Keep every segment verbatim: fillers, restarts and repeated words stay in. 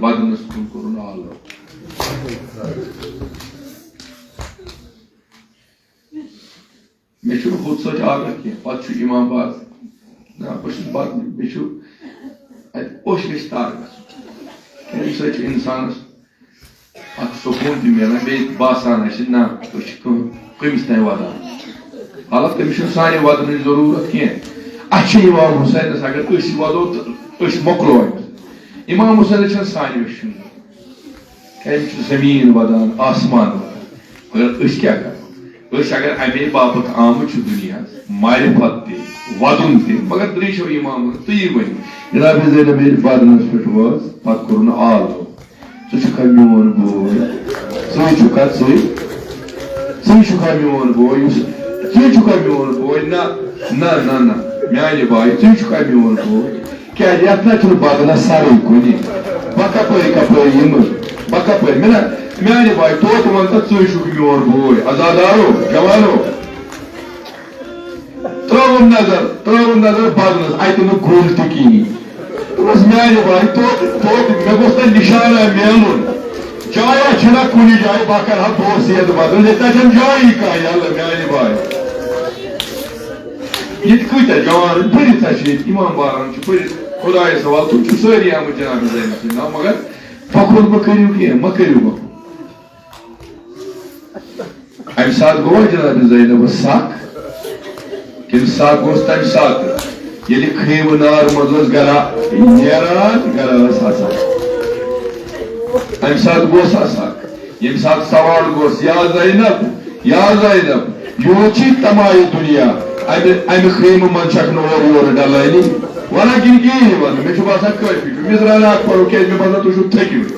ودنس کُن کوٚرُن آلو۔ مےٚ چھُنہٕ ہُتھ سۭتۍ آگاہ کینٛہہ۔ پتہٕ چھُ امام باز، نہ، بہٕ چھُس پتہٕ، مےٚ چھُ اتہِ اوٚش گژھِ تار گژھُن۔ امہِ سۭتۍ چھُ انسانس اکھ سکوٗن تہِ میلان، بیٚیہِ باسان اَسہِ، نہ، أسۍ چھِ کٲم کٔمِس تام وَدان۔ حالانکہِ تٔمِس چھُنہٕ سانہِ وَدنٕچ ضروٗرت کینٛہہ۔ اَسہِ چھِ امام حسینَس، اگر أسۍ وَدو تہٕ أسۍ مۄکلو أمِس۔ امام حسینَس چھَنہٕ سانہِ أچھ چھُنہٕ۔ أمِس چھُ زٔمیٖن وَدان، آسمان وَدان۔ مگر أسۍ کیٛاہ کَرو؟ أسۍ اگر اَمے باپتھ آمٕتۍ چھِ دُنیاہَس، معرفت تہِ، وَدُن تہِ، مگر درٛیشو امامَن تُہی ؤنِو۔ جناب زینب ییٚلہِ وَدنَس پٮ۪ٹھ وٲژ، پَتہٕ کوٚرُن آلو۔ ژٕ چھُکھا میون بوے؟ ژٕے چھُکھا، ژٕے؟ ژٕے چھُکھا میون بوے؟ یُس، ژٕے چھُکھا میون بوے؟ نہ، نہ، نہ، نہ، میانہِ بایہِ، ژٕے چھُکھا میون بوے؟ کیازِ یتھ نہ چھُنہٕ بدلس سرٕے کُنہِ۔ بہٕ کپٲرۍ کپٲرۍ یِمہٕ؟ بہٕ کپٲرۍ؟ مےٚ نہ، میانہِ بایہِ، توتہِ وَن تہٕ، ژٕے چھُکھ میون بوے۔ عزادارو، جوانو۔ ترٲوٕم نظر، ترٲوٕم نظر بدلس، اتہِ نہٕ گُل تہِ کِہیٖنۍ۔ دوٚپمس، میانہِ بایہِ، توتہِ، توتہِ مےٚ گوٚژھ نہ نشانہ میلُن۔ جایا چھنہ کُنہِ جایہِ، بہٕ کرٕ ہا بوسیت بدل، ییٚتہِ نہ چھنہٕ جایی کانٛہہ یلہٕ، میانہِ بایہِ۔ ییٚتہِ کۭتیاہ جوان پٔرِتھ ہا چھِ، ییٚتہِ امام باران چھِ پٔرِتھ، خدایس حوالہٕ، تِم چھِ سٲری آمٕتۍ جناب زینب سٕنٛدِ ناو، مگر فخر مہ کٔرِو کینٛہہ، مہ کٔرِو فخر۔ امہِ ساتہٕ گوٚوا جناب زینبس سکھ؟ کِنہٕ سکھ گوٚژھ تمہِ ساتہٕ، ییٚلہِ خیمہٕ نار منٛز اوس گرا نیران، گرا ٲس آسان؟ امہِ ساتہٕ گوٚو سا سکھ؟ ییٚمہِ ساتہٕ سوال گوٚژھ، یا زینب، یا زینب، یوٗت چھِ تمایہِ دُنیا، امہِ، امہِ خیمہٕ منٛز چھکھ نہٕ اورٕ یورٕ ڈلٲنی؟ ونان کِنہٕ کِہیٖنۍ ونہٕ؟ مےٚ چھُ باسان کٲفی چھُ۔ مِثرانہ اکھ پرو، کیازِ مےٚ باسان تُہۍ چھِو تھٔکۍ مٕتۍ۔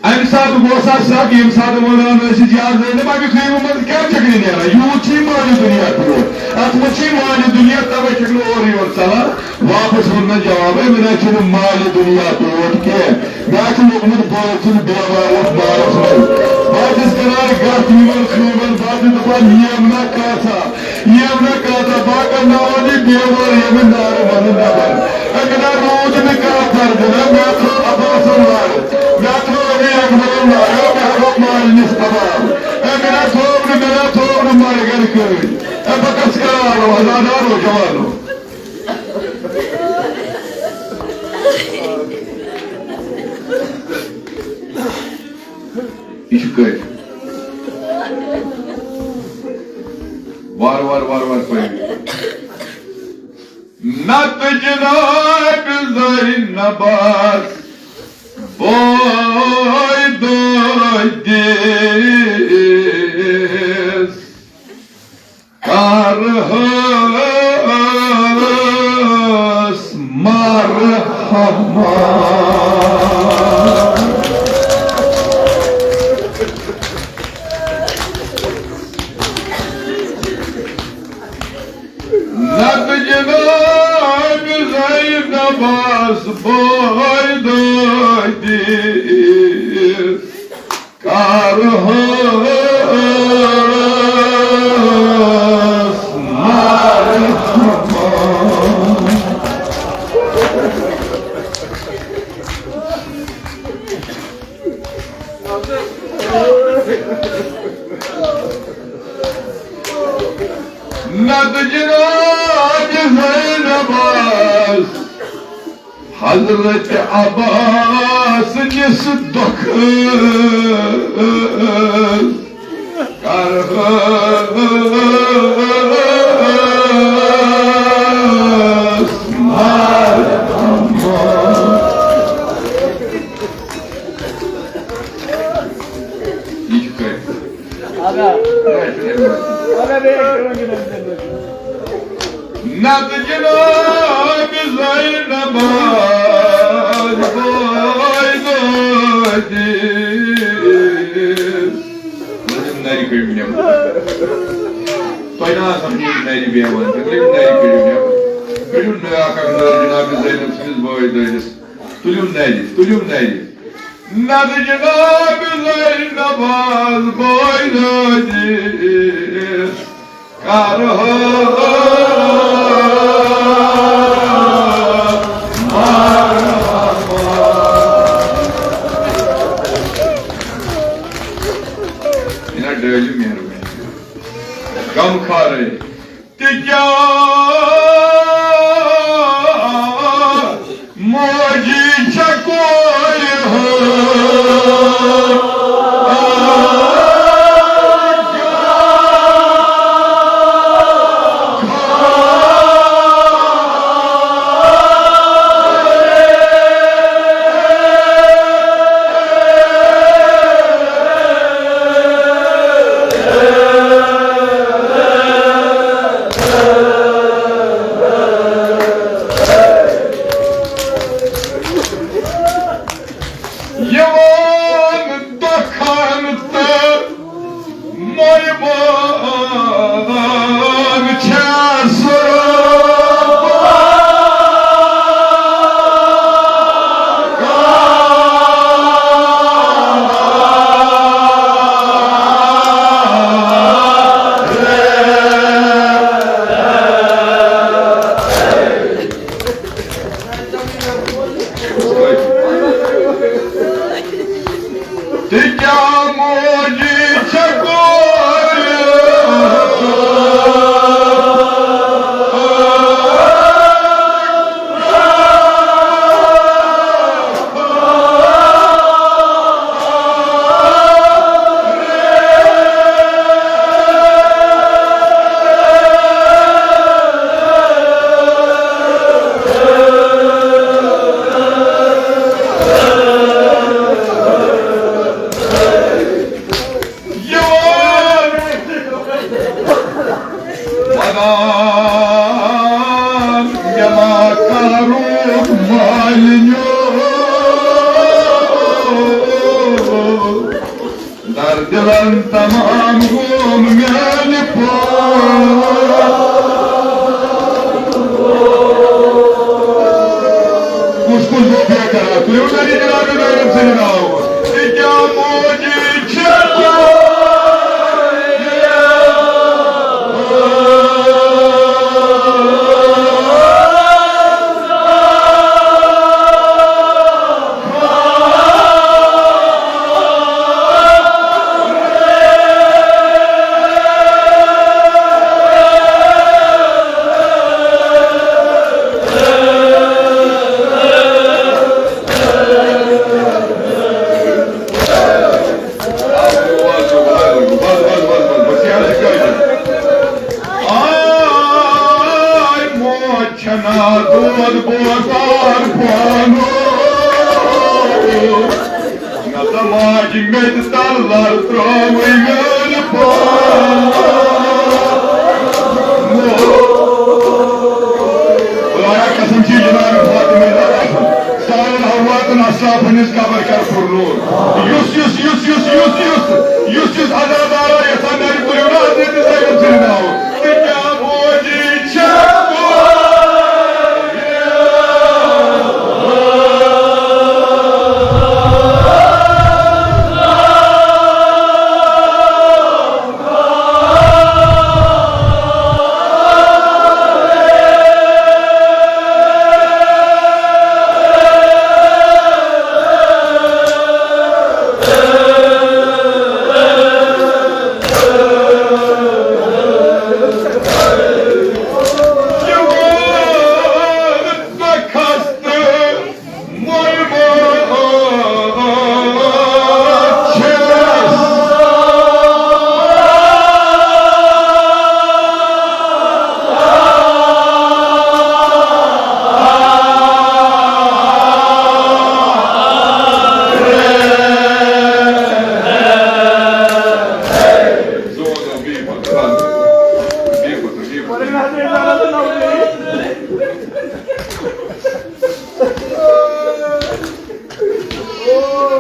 امہِ ساتہٕ گوٚو سا سکھ، ییٚمہِ ساتہٕ ونان ٲسِس، یا زینب، امہِ خیمہٕ منٛز کیٛاہ چھکھ نہٕ نیران؟ یوٗت چھُے مالہِ دُنیا پیوٚٹھ۔ اتھ منٛز چھُے مالہِ دُنیا، توے چھکھ نہٕ اورٕ یور ژلان۔ واپس ووٚن مےٚ جواب، ہے، مےٚ نہ چھُنہٕ مالہِ دُنیا پیوٚٹھ کینٛہہ۔ مےٚ چھُ لوٚگمُت بٲژ سُنٛد بیمار یتھ بارس منٛز۔ بہٕ چھُس کران گتھ یِمن خیمن، بہٕ چھُس دپان، یِم نہ کاسا۔ یِم نہٕ کتھ باقن ناوان یہِ بیمار ییٚمہِ نارٕ منٛز نٮ۪بر۔ اَمہِ نہ روٗد نہٕ کانٛہہ پردٕ، نہ مےٚ تھوٚو عباسن وارٕ، مےٚ تھوٚو علی اکبرن وارٕ، مےٚ تھوٚو مالنِس عذاب۔ اَمہِ نہ تھوٚو نہٕ، مےٚ نہ تھوٚو نہٕ مرگن کٲنۍ۔ اے بہٕ کس کرٕ آلو، عزادارو جوانو۔ یہِ چھُ کٲفی۔ وار وار، وار وار پٔرِو۔ نتہٕ جناب زینبس بوے دۄہ دِس۔ کرہس مرحمت۔ نتہٕ جناب زینبس بوے دٲدِس۔ کرہس مرحمت۔ نتہٕ جناب زینبس حضرت عباس نِس دۄکھٕ کرہس مرحمت۔ یہِ چھُ کٲفی۔ نتہٕ جناب زینبس بوے دٲدِس۔ نرِ کٔڑِو نٮ۪بر۔ تۄہہِ نہ آسان یِم نرِ بیٚہوان، تُلِو نرِ کٔڑِو نٮ۪بر۔ کٔڑِو نہ اکھ اکھ نٔر جناب زینب سٕنٛدِس بٲے دٲدِس۔ تُلِو نرِ، تُلِو نرِ۔ نتہٕ جناب زینبس بوے دٲدِس۔ کرہس مرحمت۔ خارے۔ تہِ کیٛاہ موجی چھےٚ کورِ ہٕنٛز۔ یِوان دۄکھن تہٕ مۄیبان چھےٚ سۄ۔ تہِ کیٛاہ موجی چھےٚ کورِ۔ یِوان ونان مےٚ ما قہرُک مالہِ نیوٗ۔ در دِلن تمام گوم میانہِ پاس۔ کُس کُس گوٚو بے قرار؟ تُلِو سٲری جناب زینب سٕنٛدِ ناوٕ۔ تہِ کیٛاہ موجی چھےٚ؟ آے موج چھنا دود بوزار پانو۔ نہ تہٕ ماجہِ میٚژِ تل لر ترٛٲوٕے میٲنۍ پان۔ خدایا قسم چھِ جناب فاطمہ زہرا سُنٛد۔ سارن امواتن اشرافن ہٕنٛز قبر کر پُرنوٗر۔ یُس، یُس، یُس، یُس عزادارا یژھان میانہِ تُلِو نہٕ حضرت زینب سٕنٛدِ ناوٕ۔ تہٕ کیٛاہ موجی چھےٚ؟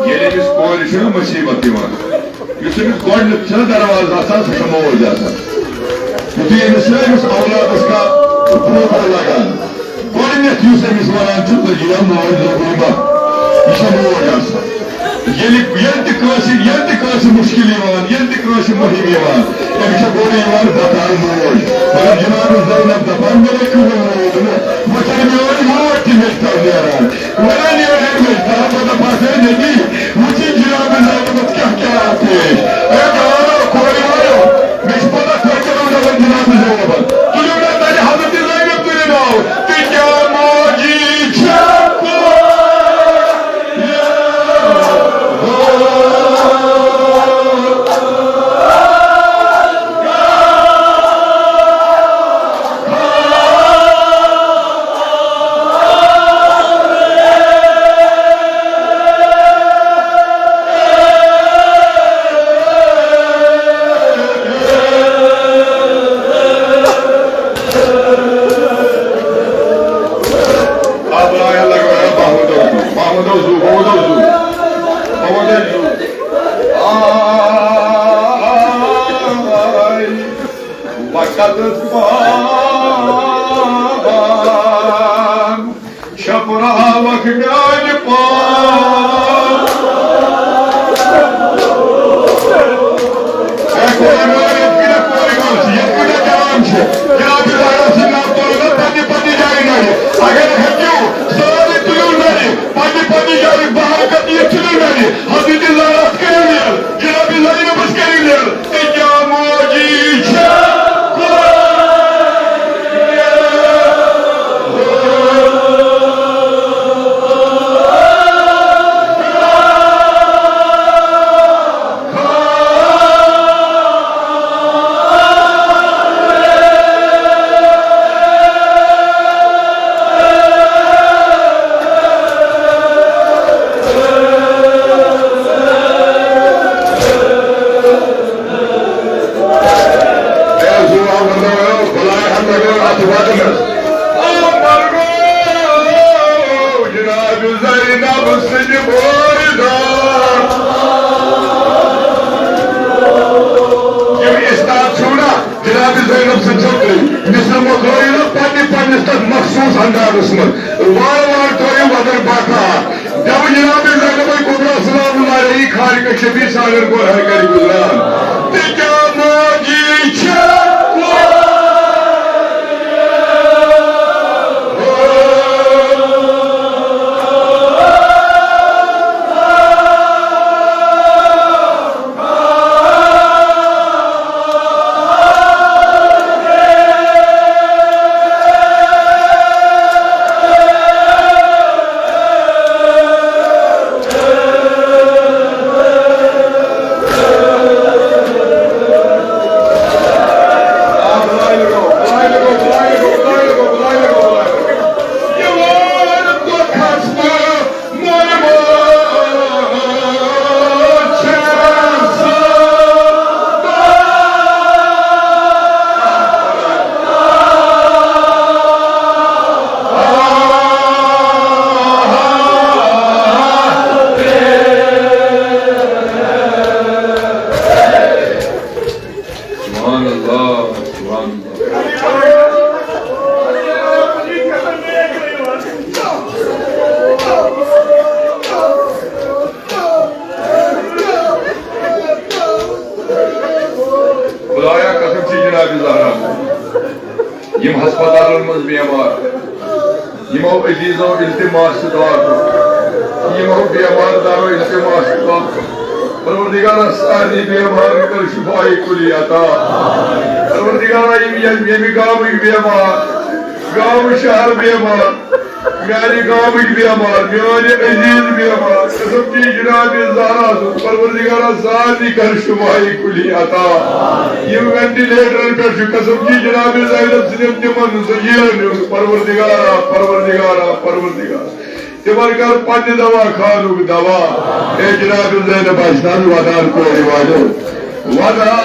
ییٚلہِ أمِس کورِ چھِ مُصیٖبت یِوان، یُس أمِس گۄڈٕنیُک چھُنہ دروازٕ آسان، سُہ چھُ موج آسان۔ یُتھُے أمِس چھُنہ أمِس اولادَس کانٛہہ پھوکھ لگان، گۄڈٕنیتھ یُس أمِس وَنان چھُ، "ژٕ یِیا موج لوٚگُے ما؟" یہِ چھےٚ موج آسان۔ ییٚلہِ، ییٚلہِ تہِ کٲنٛسہِ، ییٚلہِ تہِ کٲنٛسہِ مُشکِل یِوان، ییٚلہِ تہِ کٲنٛسہِ مُہِم یِوان، أمِس چھےٚ گۄڈٕ یِوان بکار موج۔ مگر جناب زینب دَپان، "مےٚ نہٕ کٕہٕنۍ موج نہٕ، وۄنۍ چھَنہٕ میٛٲنۍ موج تہِ مےٚ چھِ تَل نیران۔" وَنان نیران مےٚ چھِ تَل، پَتہٕ دَپان، "ہے نبی، وٕچھِن جناب زینبَس کیٛاہ کیٛاہ آو پیش۔ اے جوانو، کورِ وٲلِو، مےٚ چھِ پَتہ تۄہہِ کیٛاہ وَنان، محمد عزیز۔ محمد عزیز۔ آے وقت پان، چھپراوکھ میانہِ پان۔ اے کورِ، یِتھ کٔنۍ کورِ گٔمٕژ، یِتھ کٔنۍ کران چھِ، جناب ظاہرہ سٕنٛدۍ ناو پَرو نہ پننہِ پننہِ جایہِ نرِ۔ اگر ہیٚکِو، سٲری تُلِو نرِ، پننہِ پننہِ جایہِ بہر کتھ یِتھ تُلِو نرِ۔ حضرت زہرا کٔرِو نیل، جناب زینبس کٔرِو نیل۔ تہٕ کیٛاہ موجی چھےٚ؟ جناب زینب سٕنٛدِ بٲے دار۔ یِم استاد چھِو نا، جناب زینب سٕنٛدِ چھِو تُہۍ۔ مِثلِ مۄکلٲیِو نا پننہِ پننِس تتھ مخصوص اندازس منٛز۔ وارٕ وارٕ ترٲیِو وزن برقرار۔ جب جناب زینب کبریٰ سلام اللہ علیہا خالق شفیع سانٮ۪ن گۄڈٕ ہر کرِ گُزران۔ تہٕ کیٛاہ موجی چھےٚ؟ سبحان اللہ، سبحان اللہ۔ خدایا قسم چھِ جناب زہرا، یِم ہسپتالن منٛز بیمار، یِمو عزیزو التماس چھُ دعا کوٚرمُت، یِمو بیمار دارو التماس چھُ دعا کوٚرمُت۔ پروردگارا، سارنٕے بیمارن کر شفاء کلی عطا۔ پروردگارا، یِم ییٚمہِ، ییٚمہِ گامٕکۍ بیمار، گامہٕ شہر بیمار، میانہِ گامٕکۍ بیمار، میانہِ عزیز بیمار، قسم چھِ جناب زہرا سُنٛد، پروردگارا سارنٕے کر شفاء کلی عطا۔ یِم وینٹیلیٹرن پٮ۪ٹھ چھِ، قسم چھِ جناب زینب سٕنٛدٮ۪ن تِمن زنجیرن ہُنٛد، پروردگارا، پروردگارا، پروردگارا، تِمن کر پننہِ دوا خانُک دوا۔ اے جناب زینب آسہِ نہٕ ودان کورِ والیو۔ ودان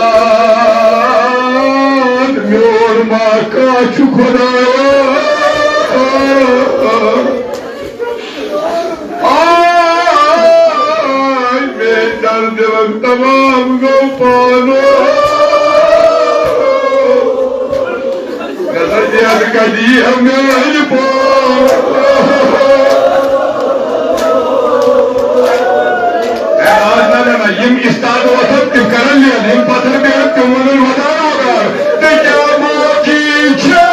میون ما کانٛہہ چھُ خدایا۔ آے مے در دلن تمام گو پانو۔ گژھن یاد کدی ہم میانہِ پانو۔ اے، آز نہ، نہ، نہ، یِم استاد وۄتھن، تِم کرن لیل، یِم پتھر بیہن، تِم ونن ودان ودان۔ تہٕ کیٛاہ موجی چھےٚ؟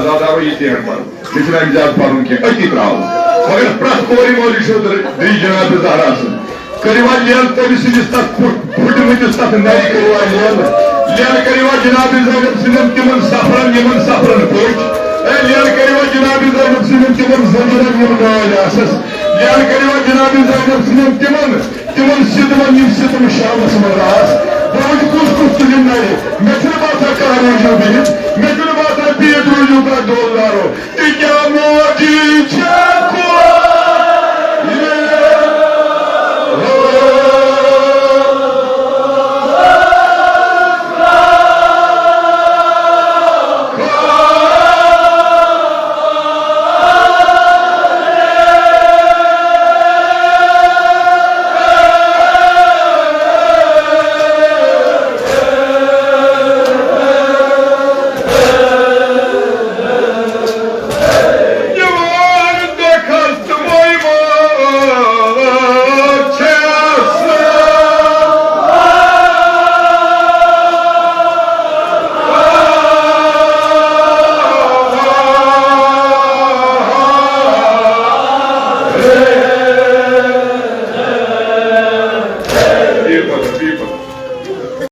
زیادٕ آو یہِ تہِ ہٮ۪کھ پَرُن۔ مےٚ چھُنہٕ اَمہِ زیادٕ پَرُن کینٛہہ، أتی ترٛاوُن۔ مگر پرٛٮ۪تھ کورِ مٲلِس چھُ درِ-، درِج جناب زہرا سُنٛد۔ کٔرِو حظ یَلہٕ تٔمۍ سٕنٛدِس تَتھ پھُٹ-، پھُٹمٕتِس تَتھ نَرِ کٔرِو حظ یَلہٕ۔ یَلہٕ کٔرِو حظ جناب زینب سٕنٛدٮ۪ن تِمَن سفرَن، یِمَن سفرَن پٔچ۔ اے، یَلہٕ کٔرِو حظ جناب زینب سٕنٛدٮ۪ن تِمَن زٔمیٖنَن، یِم نٲلۍ آسَس۔ یَلہٕ کٔرِو حظ جناب زینب سٕنٛدٮ۪ن تِمَن تِمن سِتمن، یِم سِتم شامس منٛز آس، بہٕ وٕچھٕ کُس کُس تُلِم نَرِ۔ مےٚ چھُنہٕ باسان کانٛہہ روٗزِو بِہِتھ، مےٚ چھُنہٕ باسان بِہِتھ روٗزِو کانٛہہ دولدارو۔ تہِ کیٛاہ موجی چھےٚ کورِ؟